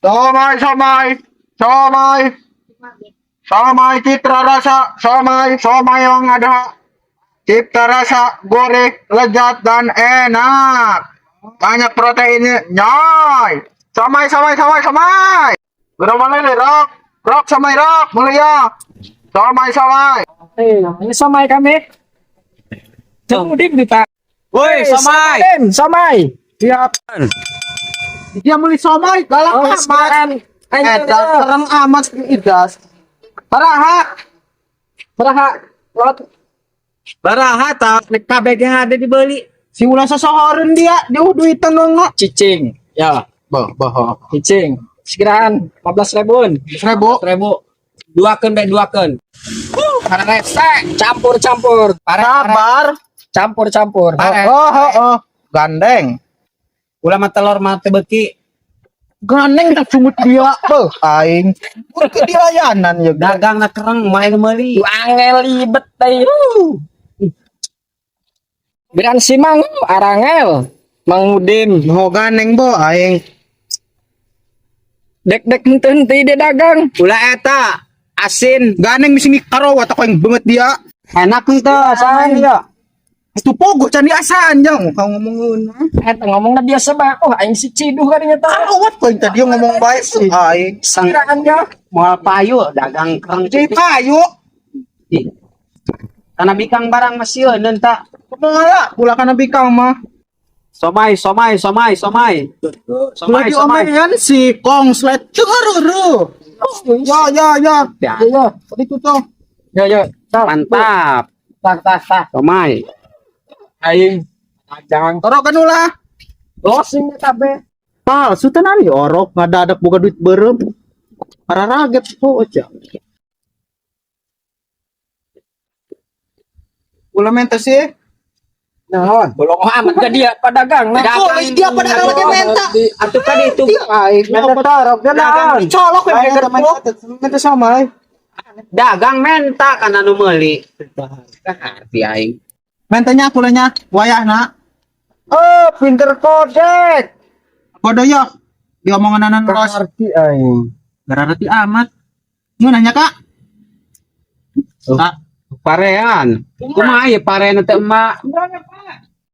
Somai, somai, somai, somai citra rasa, somai, somai yang ada. Cipta rasa gurih, lezat dan enak. Banyak proteinnya, nyoy. Somai, somai, somai, somai. Gerobak lele, rok, rok, somai, rok, mulia. Somai, somai. Eh, ini somai kami. Mudik nih, Pak. Woi, somai. Den, somai. Siap. Dia beli somai, galak Oh, amat. sekarang. Eh, terang amat idas. Baraha. Beraha. Lot. Baraha ta kabeh yang ada dibeli. Si ulah sesohoreun dia, dia duitan dong. Cicing. Ya, Bah, bah. cicing. Sekiraan 15 ribuan. 1.000. Ribu. Duakeun bae duakeun. Resek. Campur-campur. Sabar. Campur-campur. Pare. Oh, oh, oh. Gandeng. Ulah mah telur mah teu beuki. Gandeng tak sungut dia. Beuh, aing. Ke dilayanan ya. Dagang na kereng moal meuli. Lu angel libet teh. Biran simang arangel. Mang Udin. Mau gandeng bo aing. Dek-dek henteu dia dagang. Ulah eta asin. Gandeng misi karawat aku yang banget dia. Enak henteu somai ya. Itu pogo can diasaan jang kau ngomong Eta ngomongna biasa bae. Oh, aing si ciduh kadinya tah. Karawat kau yang tadi ngomong baik sih aing. Sang Kiraan ya. moal payu dagang kereng. Jadi payu. Ih. Karena bikang barang masih eun ta. Kumaha pula kana bikang mah. Somai, somai, somai, somai. Somai, Lagi somai. omean si konslet cengareureun. Ya ya ya. Ya, Ya, ya. Itu tuh. Ya, ya. Tah, mantap. tah, tah, tah. Somai. Aing dagang. Torok kan ulah. Losing kabeh. Palsu tenan ya orok ngadadak boga duit beureum. Para raget po aja. Ulah menta sih. Naon? Bolong amat ke dia pedagang. Nah, Oh, dia pedagang lagi menta. Atuh kan itu Aing menta torok dia naon? Colok we kerupuk. Menta sama. Dagang menta kan anu meuli. Ngerti aing. Mentanya kulanya wayahna. Oh, pinter kodek. Kode ya. Diomongan anan ros. Ngerti aing. Gara amat. Mau nanya kak? Kak, Parean. Kumaha ye parean teh emak?